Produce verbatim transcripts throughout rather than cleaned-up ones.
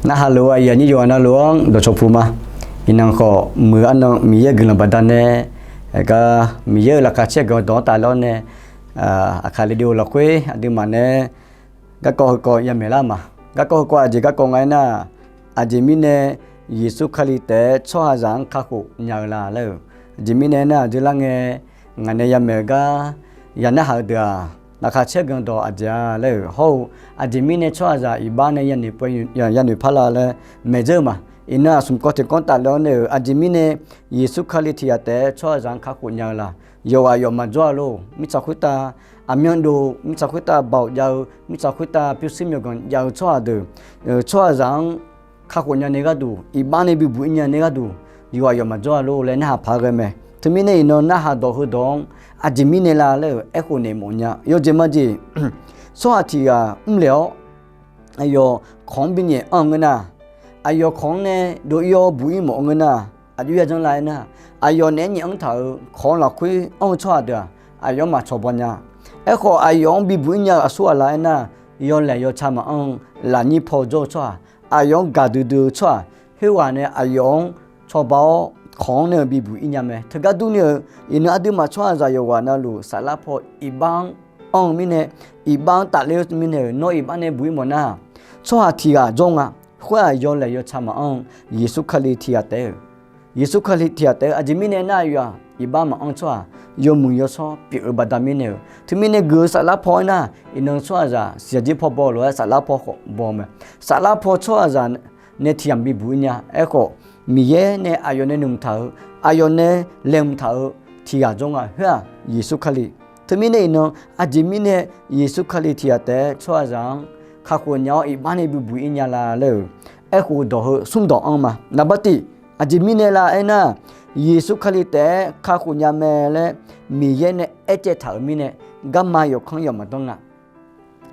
Narhaq lof-eu aqyuif aqnyir yawqghaq navluf-anr dawqcawq puq ma. Iqnan khawf muiq arnan Miqyaer-euq guiqlanq baqdanae, gar Miqyaer-euq laqkhaq caer ganq dawq-anr tafler-awr nae, Aqkaq radio lafkhoer aqduimaf nae garkawv heukawv yamaeq lar ma. Garkawv heukawv aqjeq garkawv nga aernar, aqjeq mirnae Yeqsur Kali taef-aer tsawrhaqzaq-anr kakhof nya-eu la laer-euq, aqjeq mirnae aernar aqjeq lar ngae, ngaq nae yamaeq-eu gar ya narhaq-eu deuq-aq, laqkhaq caer ganq dawq aqjeq-a laer-euq hawr-eu, aqjeq mirnae tsawrhaqzaq iqbax nae yanoeq, yanoeq parla laer maeq dzeur-eu ma. Iqnan aqsmq kawv tiqkanr tafler-awr nae-euq aqjeq mirnae Yeqsur Kali tiq ghaq taef-aer tsawrhaqzaq-anr kakhof nya-eu la? Yawqghaq yawf maqjawr-a lor. Mirtsaq khoertav aqmyan dov, mirtsaq khoertav baoq jav-eu, mirtsaq khoertav pyurshuir myawqganq jav-eu tsawrhaq deuq, tsawrhaqzaq-anr kakhof nya nae gharduq, iqbax nae bibuq-ir nya nae gharduq, yawqghaq yawf maqjawr-a lor laer narhaq paq-aer ghae mae. Teumirnae iqnan narhaq dawq heudawq-anr aqjeq mirnae la laer-euq aerkhof naeq mawf nya. Yawjeq majeq, tsawrhaq tiq ghaq mrlaeq-awr aqyawf kawq-anr binyaef anr-eu ngeur nar, aqyawf kawq-anr nae dov-ir-awr buq-ir mawf-eu ngeur nar, aqjox yajanr la aernar, aqyawf naeq-aer nyaef anr taq-euq kawq-anr lafkhoer anr-eu tsawrhaq deuq-aq, aqyawf-anr maqcawq baw nya. Aerkhawf, aqyawf-anr bibuq-ir nya-eu aqsur ghaq la aernar, yawlaeq yawca maqanr-eu lafnyir paw jawr-eu tsawrhaq, aqyawf-anr gaqdui dui-eu tsawrhaq, khoerghaq nae aqyawf-anr cawba-awr kawq-anr nae bibuq-ir nya mae. Teugar durni-euq iqnan aqduimaf tsawrhaqzaq yawqghaq navluf saflar paw iqbax-anr anr-eu mirnae, iqbax-anr tafler-eu mirnae-euq nawr iqbax nae buq-ir mawf nar, tsawrhaq tiq ghaq jawr nga. Khoer-aq yawlaeq yawca maqanr-eu Yeqsur Kali tiq ghaq taef-aer-euq, Yeqsur Kali tiq ghaq taef-aer-eu aqjeq mirnae nar, aqyawf-aq iqbax maqanr-eu tsawrhaq, yawmuiq yawshawr pyeuf-eu baqda mirnae-euq. Teumirnae geuf-eu saflar paw aernar, iqnan tsawrhaqzaq siqyaq jir paw baw lof-aer saflar paw khawf baw mae. Saflar paw tsawrhaqzaq nae tiq yamq bibuq-ir nya. Aerkhawf, Miqyaer nae aqyawf nae noeqtaq-euq, aqyawf nae laeqhmq taq-euq tiq ghaq jawr nga. Khoer-aq Yeqsur Kali. Teumirnae iqnan aqjeq mirnae Yeqsur Kali tiq ghaq taef-aer tsawrhaqzaq-anr kakhof nya-awr iqbax nae bibuq-ir nya la laer-euq aerkhof dawq heu smr dawq anr ma. Naqbar tiq, aqjeq mirnae la aernar, Yeqsur Kali taef-aer kakhof nya mae laer Miqyaer nae aercaev taq-euq mirnae, garma yawqkanr yawq maqdanr nga.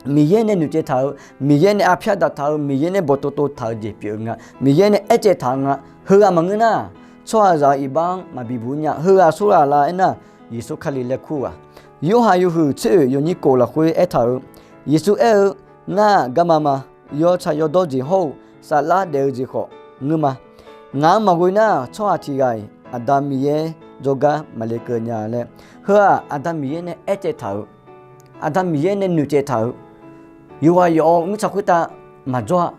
Miqyaer nae noeqcaev taq-eu, Miqyaer nae arpyar daq taq-eu, Miqyaer nae bawqtov tov taq-eu jeq pyeuf-eu nga. Miqyaer nae aercaev taq-eu nga. Heughaq maqngeur nar, tsawrhaqzaq-euq iqbax-anr maqbi buq-ir nya. Heughaq tsawrhaq la aernar, Yeqsur Kali laer kur-eu ghaq. Yorhaq yawhuiq tser oeq yawnyir kof lafkhoer aertaq-euq, Yeqsur aer-eu, Ngar-aq garma ma. Yawtsaq yawdawr jeq hawr-eu saflar daef-eu jeq khawf ngeur ma. Ngaq-anr maqghoe nar, tsawrhaq tiq ghaq-iq Aqda Miqyaer jawrgar maqle keuv nya laer. Heu-aq Aqda Miqyaer nae aercaev taq-euq, Aqda Miqyaer nae noeqcaev taq-euq, yawqghaq yawf-awr mirtsaq khoertav maqjawr-a.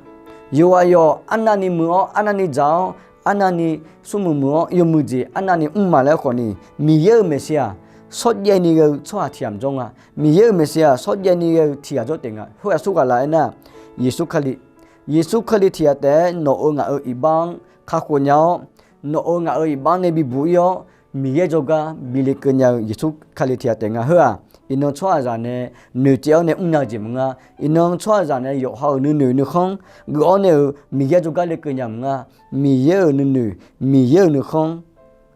Yawqghaq yawf arnavni muiq-awr, arnavni dzaq-awr, arnavni smrmuiq muiq-awr, yawmuiq jeq arnavni mr ma laer khawfni, Miqyaer-euq maeqshi-aq shawrjaev ni ghae-eu tsawrhaq tiq ghaq maqjawr nga. Miqyaer-euq maeqshi-aq shawrjaev ni ghae-eu tiq ghaq jawr taef nga. Khoer aqsur ghaq la aernar, Yeqsur Kali. Yeqsur Kali tiq ghaq taef-aer nawq-euq ngaq-euq iqbax-anr kakhof nya-awr, nawq-euq ngaq-euq iqbax nae bibuq-ir-awr, Miqyaer jawrgar bi lekeuv nya-eu Yeqsur Kali tiq ghaq taef nga. Heu-aq iqnan tsawrhaqzaq nae noeqcaev-awr nae mrnya-eu jeq maqnga. Iqnan tsawrhaqzaq nae yawqha-euq nuinoeq nuikhanr geuf-awr nae-euq Miqyaer jawrgar lekeuv nya maqnga. Miqyaer-euq nuinoeq, Miqyaer-euq nuikhanr,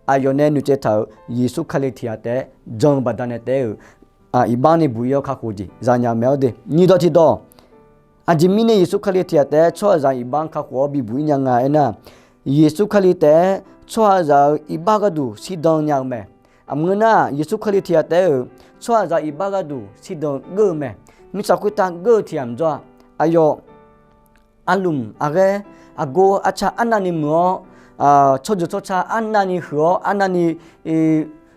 aqyawf nae noeqcaev taq-euq Yeqsur Kali tiq ghaq taef-aer jan-eu baqdanae taef-aer-euq iqbax nae buq-ir-awr kakhof jeq zanya mae-awr de. Nyiq dawq tiq dawq, aqjeq mirnae Yeqsur Kali tiq ghaq taef-aer tsawrhaqzaq iqbax-anr kakhof-awr bibuq-ir nya nga aernar, Yeqsur Kali taef-aer tsawrhaqzaq-euq iqbax gharduq shirdan nya-eu mae. Aqmur ngeur nar, Yeqsur Kali tiq ghaq taef-aer-euq tsawrhaqzaq iqbax gharduq shirdan geur-eu mae. Mirtsaq khoertav geur-eu tiq ghaq maqjawr-a. Aqyawf arlmq aqghaer, aqgor arcar arnavni muiq-awr, tsawrjeuq tsawrca arnavni huiq-awr arnavni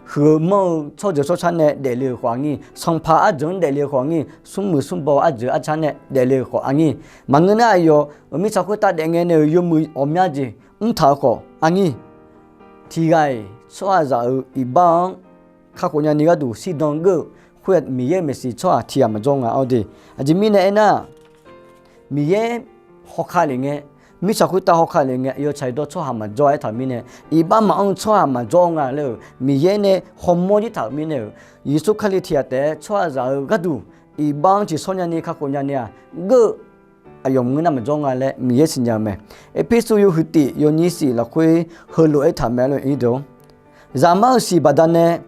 huiq-eu manr-eu tsawrjeuq tsawrca nae daefle-euq khawf aqnyir, sanqpaq arjeuq-anr daefle-eu khawf aqnyir, smrmuiq smrbaw arjeuq arcar nae daefle-euq khawf aqnyir. Maqngeur nar, aqyawf mirtsaq khoertav daef ngae nae-euq yawmuiq ghawqmya jeq mrtaq-eu khawf aqnyir. Tiq ghaq-iq tsawrhaqzaq-euq iqbax-anr kakhof nyani gharduq shirdan geur-eu khoer-aq, Miqyaer-euq maeqshi tsawrhaq tiq ghaq maqjawr nga-awr de. Aqjeq mirnae aernar, Miqyaer hawkhav lef ngae, mirtsaq khoertav hawkhav lef ngae, yawtsaq yawdawr tsawrhaq maqjawr-a aertaq-euq mirnae, iqbax maqanr-eu tsawrhaq maqjawr nga laer-euq Miqyaer nae hawmawr jir taq-euq mirnae-euq, Yeqsur Kali tiq ghaq taef-aer tsawrhaqzaq-euq gharduq iqbax-anr tiqsawr nyani kakhof nyani-aq geur-eu aqyawf maqngeur nar maqjawr nga laer Miqyaer siqnya-eu mae. Erpersu yawhuiq tif yawnyir shif lafkhoer heulof-aer taq mae lor-ir deuq-or, Zaqmar-euq shiq baqdanae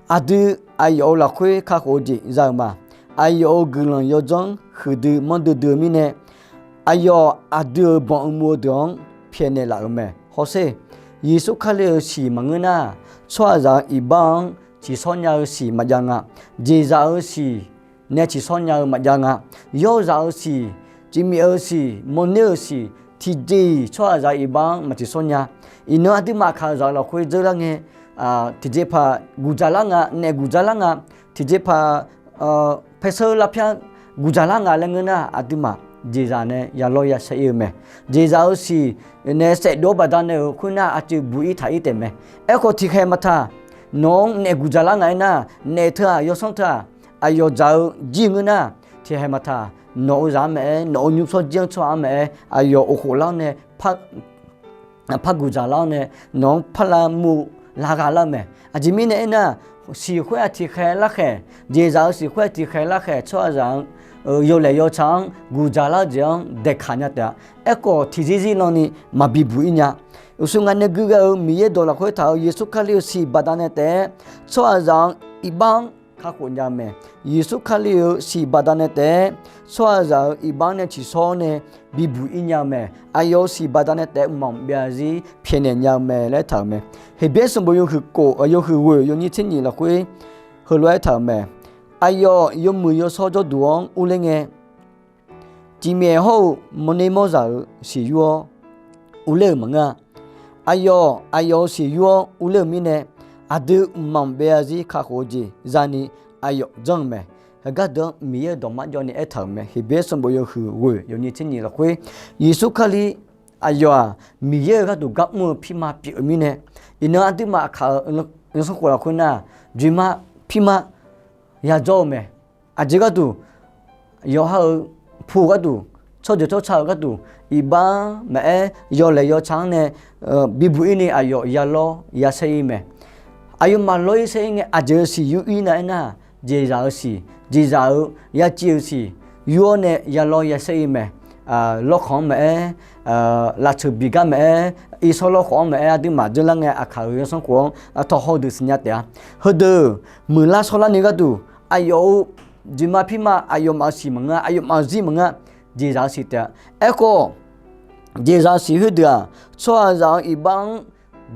aqdui aqyawf-euq lafkhoer kakhof-eu jeq za-euq ma. Aqyawf-euq guiqlanq yawdzanr huiqdui manrdui dui-eu mirnae, aqyawf aqdui-euq banq uqmov-eu deuq-anr pyaeqnaeq laf-euq mae. Hawsher, Yeqsur Kali-euq shiq maqngeur nar, tsawrhaqzaq-euq iqbax-anr tiqsawr nya-eu shiq maqjav nga. Jeqzaq-euq shiq nae tiqsawr nya-eu maqjav nga. Yawrzaq-euq shiq, cifmif-eu shiq, mawrner-euq shiq, tiqjeq-iq tsawrhaqzaq-euq iqbax-anr maqtiqshawr nya. Iqnan aqduimaf aqkaq-euq zaq lafkhoer dzeur lar ngae, tiqjeqpaq guqdzaq lar nga, naef guqdzaq lar nga, tiqjeqpaq paeseur lavpyar guqdzaq lar nga laer ngeur nar, aqduimaf jeqzaq nae yalawr yashaer ir-eu mae. Jeqzaq-euq siq nae saefdov-awr baqdanae-euq khoernar, aqcuiv buq-ir taq-ir taef mae. Aerkhawf tiqkhaeq maqtaq, nawq-anr naef guqdzaq lar nga aernar, naef teu-aq, yawsanr teu-aq, aqyawf dzaq-eu jir-eu ngeur nar, tiqkhaeq maqtaq, nawq-eu zaq-anr maqaer, nawq-eu nymrshawr jir-anr tsawrhaq-anr maqaer, aqyawf of khof lar-awr nae par guqdzaq lar-awr nae, nawq-anr par lavmuv lavgha lar-eu mae. Aqjeq mirnae aernar, siq khoer-aq tiqkhaeq larkhaeq, jeqzaq-euq siq khoer-aq tiqkhaeq larkhaeq, tsawrhaqzaq-anr, yawlaeq yawtsaq-anr guqdzaq lar-eu jeq-anr daeqkaq nya taef-a. Aerkhawf tiqzir zir lanni maqbi buq-ir nya. Uqshoe ngaq nae gui ghae-eu Miqyaer dawq lafkhoer taq-euq Yeqsur Kali-euq siq baqdanae taef-aer tsawrhaqzaq-euq iqbax-anr kakhof nya-eu mae. Yeqsur Kali-euq siq baqdanae taef-aer tsawrhaqzaq-euq iqbax-anr nae tsiqshawr-awr nae bibuq-ir nya-eu mae. Aqyawf-euq siq baqdanae taef-aer mqmaq maqbyav zarzir pyaeqnaeq nya-eu mae laer taq-euq mae. Heqbyaer sanqbof yawhuiq ghoeq yawnyir tser nyiq lafkhoer heulof-aer taq-euq mae. Aqyawf yawmuiq yawshawr jawrduq-anr urler ngae, Jifmyaef hawr-eu mawrner mawrzaq-euq siq yur-awr urler-euq maqngeur-a. Aqyawf, aqyawf-euq siq yur-awr urler-euq mirnae, aqdui mqmaq maqbyav zarzir kakhof-eu jeq zani aqyawf janr-eu mae. Heugar deuq-anr Miqyaer-euq dawqma jawvni aertaq-euq mae. Heqbyaer sanqbof yawhuiq ghoeq yawnyir tser nyiq lafkhoer, Yeqsur Kali aqyawf-aq, Miqyaer-euq gharduq gar mr-eu pirma pyeuf-eu mirnae, iqnan aqduimaf aqkaq-euq yawsanr khof lafkhoer nar, dzoeqma pirma yadzawr-eu mae. Aqjeq gharduq, yawqha-euq pu-eu gharduq, tsawrjeuq tsawrca-euq gharduq, iqbax maqaer, yawlaeq yawtsaq-anr nae bibuq-ir ni aqyawf yalawr yashaer ir mae. Aqyawfmaf lawr-ir shaer-ir ngae, aqjeq-euq siq yur-ir nar aernar, jeqzaq-euq siq, jeqzaq-euq yaciv-euq siq yur-awr nae yalawr yashaer ir mae. Lawrkhanq-anr maqaer, lafceuq bigar maqaer, irsawr lawrkhawf-anr maqaer, aqduimaf dzeurlar ngae aqkaq-euq yawsanr khof-anr tawqhaw deuq siqnya taef-a. Heudeuq muiqlar shawrlar ni gharduq, aqyawf-euq dzoeqma pirma aqyawfmaf-euq siq maqngeur, aqyawfmaf-euq zir maqngeur, jeqzaq-euq siq taef-a. Aerkhawf, jeqzaq-euq siq khoerdeuq-aq, tsawrhaqzaq-euq iqbax-anr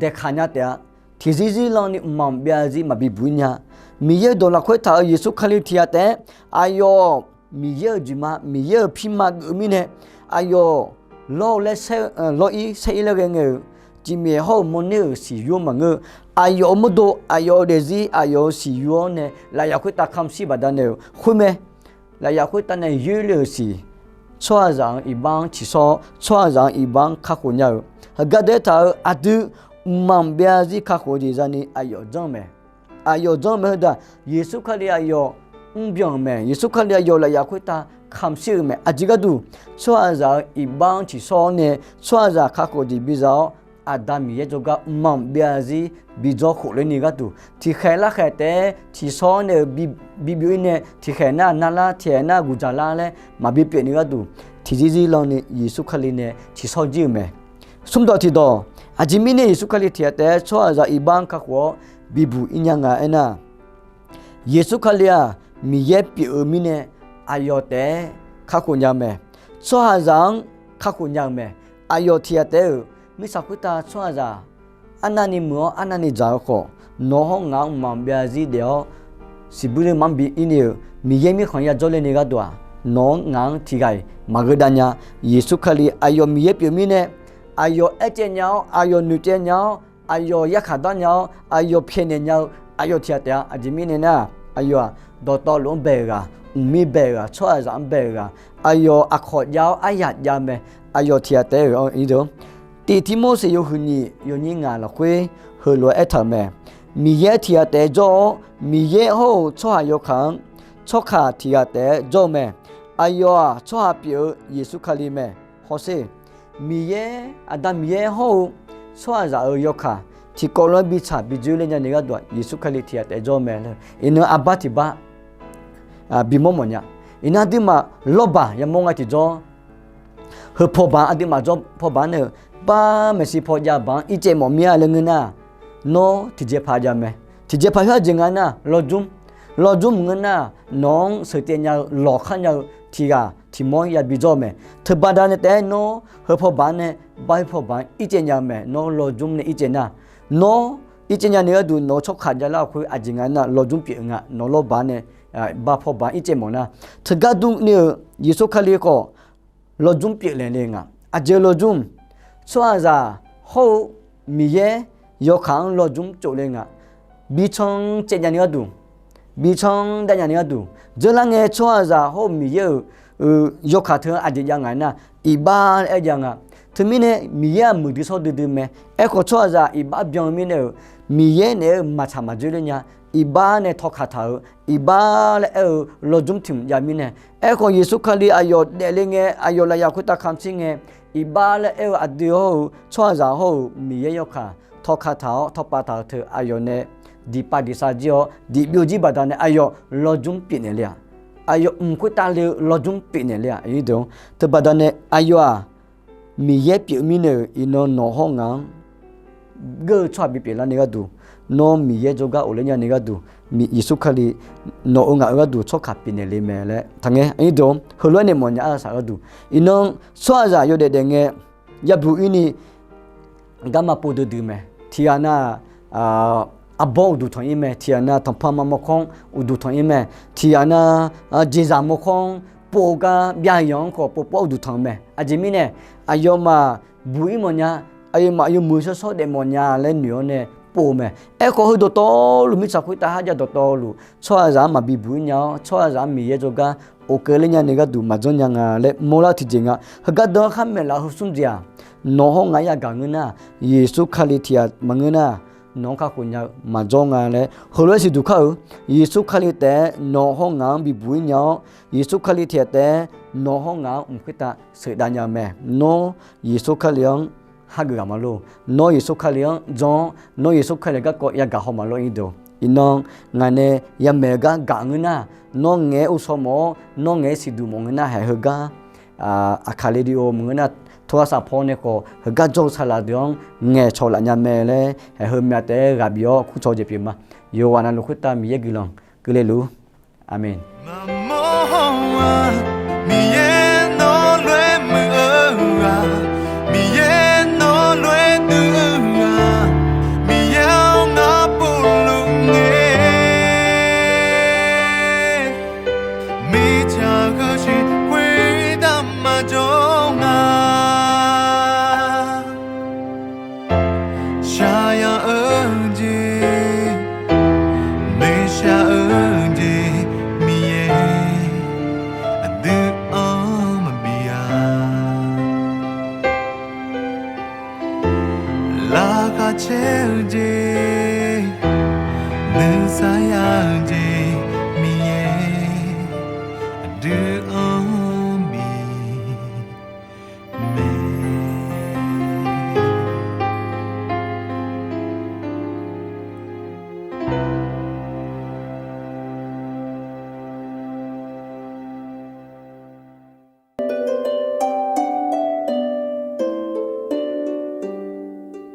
daeqkaq nya taef-a. Tiqzir zir lanni mqmaq maqbyav zarzir maqbi buq-ir nya. Miqyaer-euq dawq lafkhoer taq-euq Yeqsur Kali tiq ghaq taef-aer, aqyawf Miqyaer-euq dzoeqma, Miqyaer-euq pirma geuf-eu mirnae, aqyawf lawr-eu laer, lawr-ir saer-ir laer ghae ngae-euq, Jifmyaef hawr-euq mawrner-euq siq yur-anr maqngeur-eu, aqyawf-euq mawrdo, aqyawf-euq daefzir, aqyawf-euq siq yur-awr nae lafyaf khoertav kamq shir baqdanae-euq khoer mae. Lafyaf khoertav nae yoerle-euq siq, tsawrhaqzaq-euq iqbax-anr tsiqshawr-awr, tsawrhaqzaq-euq iqbax-anr kakhof nya-euq, heugar daef taq-euq aqdui mqmaq maqbyav zarzir kakhof-eu jeq zani aqyawf janr-eu mae. Aqyawf janr-eu mae. Heudeuq-aq, Yeqsur Kali aqyawf mrbyan-euq mae. Yeqsur Kali aqyawf lafyaf khoertav kamq shir-euq mae. Aqjeq gharduq, tsawrhaqzaq-euq iqbax-anr tsiqshawr-awr nae tsawrhaqzaq kakhof jeq biza-awr, Aqda Miqyaer jawrgar mqmaq maqbyav zarzir bijawr khofler ni gharduq, tiqkhaeq larkhaeq taef-aer tsiqshawr-awr nae-euq bibyov-ir nae tiqkhaeq nar narlar, tiqkhaeq nar guqdzaq lar laer maqbi pyeuf ni gharduq, tiqzir zir lanni Yeqsur Kali nae tsiqshawr jir-euq mae. Smrdawq tiqdawq, aqjeq mirnae Yeqsur Kali tiq ghaq taef-aer tsawrhaqzaq iqbax-anr kakhof-awr bibuq-ir nya nga aernar, Yeqsur Kali-aq, Miqyaer pyeuf-eu mirnae aqyawf taef-aer kakhof nya-eu mae. Tsawrhaqzaq-anr kakhof nya-eu mae. Aqyawf tiq ghaq taef-aer-euq mirtsaq khoertav tsawrhaqzaq arnavni muiq-awr arnavni dzaq-eu khawf, nawq hawr ngaq-anr mqmaq maqbyav zarzir daef-awr, siqbuir lerma-anr bi-ir ni-euq Miqyaer mirkhanq yajawr ler ni gharduq-aq, nawq-anr ngaq-anr tiq ghaq-iq maqgheu dav nya. Yeqsur Kali aqyawf Miqyaer pyeuf mirnae, aqyawf aer caev nya-awr, aqyawf noeq caev nya-awr, aqyawf yarkhaq dar nya-awr, aqyawf pyaeqnaeq nya-eu aqyawf tiq ghaq taef-a. Aqjeq mirnae nar, aqyawf-aq, dawqtawvluf-anr bae-euq ghaq, mqmir bae-euq ghaq, tsawrhaqzaq-anr bae-euq ghaq, aqyawf aqkawq jav-awr aryaq jav mae. Aqyawf tiq ghaq taef-aer-euq, tiq Tirmorseq yawhuiq nyiq yawnyir ngaq lafkhoer heulof-aer aertaq-euq mae. Miqyaer tiq ghaq taef-aer jawr-awr, Miqyaer hawr-eu tsawrhaq yawkaq-anr tsawrkaq tiq ghaq taef-aer jawr-eu mae. Aqyawf-aq, tsawrhaq pyeuf-eu Yeqsur Kali mae. Hawsher, Miqyaer, Aqda Miqyaer hawr-eu tsawrhaqzaq-euq yawkaq tiqkawv lof-aer bitsaq bi dzoerler nya ni gharduq-aq, Yeqsur Kali tiq ghaq taef-aer jawr-eu mae. Iqnan arbar tiq bar bimawr mawf nya. Iqnan aqduimaf lawrbaq yamawr nga tiqjawr, heupaw baq aqduimaf jawr paw baq-anr nae-euq bar maeqshi paw jav baq-anr ircaev mawf mir-a laer ngeur nar, nawr tiqjeqpaq jav mae. Tiqjeqpaq khoer aqjeq nga nar, lawjmr, lawjmr maqngeur nar, nawq-anr sheuqtaev nya-eu lawqkhar nya-eu tiq ghaq tiq mawr-anr yabi jawr-eu mae. Teubaqda nae taef-aer nawr heupaw baq-anr nae bar heupaw baq-anr ircaev nya-eu mae. Nawr lawjmr nae ircaev nar, nawr ircaev nya ni gharduq nawq-eu tsawrkaq javlar-eu khoer aqjeq nga nar, lawjmr pyeuf nga. Nawq lawrbaq nae bar paw baq-anr ircaev mawf nar, teugar durni-euq Yeqsur Kali khawf lawjmr pyeuflaeq le nga. aqjeq lawjmr, tsawrhaqzaq hawr-eu Miqyaer yawkaq-anr lawjmr tsovle nga. Bican caev nya ni gharduq, bican dav nya ni gharduq, dzeurlar ngae tsawrhaqzaq hawr-eu Miqyaer-euq yawkaq teu-anr aqjeq jav ngaq nar, iqbax laer aer jav nga. Teumirnae Miqyaer-aq muiqdui shawr duidui mae. Aerkhawf tsawrhaqzaq iqbax byan-eu mirnae-euq, Miqyaer naeq-aer-eu maqtsaq maqdzoerler nya, iqbax nae tawqkaq taq-euq, iqbax laer aer-eu lawjmr tiq mq jav mirnae. Aerkhawf Yeqsur Kali aqyawf daefle ngae, aqyawf lafyaq khoertav kamq tsir ngae, iqbax laer aer-eu aqdui hawr-eu tsawrhaqzaq hawr-euq Miqyaer yawkaq tawqkaq taq-awr tawqpav taq-eu teu aqyawf nae diqpav diqsav jir-awr diqbyov jir baqdanae aqyawf lawjmr pyeufnaeq le-aq, aqyawf mq khoertav le-eu lawjmr pyeufnaeq le-aq, teubaqdanae aqyawf-aq Miqyaer pyeuf mirnae-euq iqnan nawq hawr ngaq-anr geur-eu tsawrhaq bipyeuf lar ni gharduq, nawr Miqyaer jawrgar ghofler nya ni gharduq, Yeqsur Kali nawq-eu ngaq-eu gharduq tsawrkaq pyeufnaeq le mae laer taqngae. Heulof-aer nae mawfnya arsaq gharduq, iqnan tsawrhaqzaq yawdaef daef ngae yabuq ir ni garma pov duidui mae. Tiqghaq nar arbawr uqduq tanq ir mae. Tiqghaq nar tanqpanq ma mawrkawr-anr uqduq tanq ir mae. Tiqghaq nar jeqzaq mawrkawr-anr pov gar byav yanq-anr khawf povpov-awr uqduq tanq-eu mae. Aqjeq mirnae aqyawfmaf buq ir mawfnya, aqyawfmaf yawmuiq shawrshawr daef mawfnya laer noeq-awr nae pov-eu mae. Aerkhawf heu dawqtawvluf mirtsaq khoertav kharjav dawqtawvluf tsawrhaqzaq-anr maqbi buq ir nya-awr tsawrhaqzaq-anr Miqyaer jawrgar ghofkeuv ler nya ni gharduq maqjanr nya nga laer mawrlar tiqjeq nga. Heugar dan-anr khar maeqlaf-eu heu smr jeq-aq, nawq hawr ngaq-anr yagaq ngeur nar, Yeqsur Kali tiq ghaq maqngeur nar, nawq-anr kakhof nya-eu maqjawr nga laer heulof-aer siqduq kar-eu. Yeqsur Kali taef-aer nawq hawr ngaq-anr bibuq ir nya-awr, Yeqsur Kali tiq ghaq taef-aer nawq hawr ngaq-anr mq khoertav sheuqdav nya-eu mae. Nawr Yeqsur Kali-anr hageuf ghaq ma lor. Nawr Yeqsur Kali-anr jan-awr, nawr Yeqsur Kali garkawv yagaq haw ma lor. Iqnan ngaq nae yamaeq-eu gar gaq ngeur nar, nawr ngaeq-aer ghovshaw mawf-awr nawr ngaeq-aer siqduq mawf ngeur nar, haeq heugar Aqkaq radio maqngeur nar, โทรศัพท์ paw nae khawf heugar jawr-eu saqlaq deuq-anr ngaeqcawq laf nya mae laer haeq heumya taef-aer ghaq bif-awr kurcawq-eu jeq pyeuf ma. Yawqghaq navluf khoertav Miqyaer guiqlanq keuvle luf-ur. Aqmeq. Maqmawr hawr-aq, Miqyaer nawr lof-aer muiq-eu ghaq, Miqyaer nawr lof-aer duiv-eu ghaq, Miqyaer-awr ngar povluf ngae, mirtsaq heu shiq khoertav maqjawr nga. Shaqyaq-eu jeq, noeqshaq-eu jeq, Miqyaer aqdui-anr maqbi-a. Laqkhaq caer-eu jeq, nuisar ya-eu jeq, Miqyaer aqdui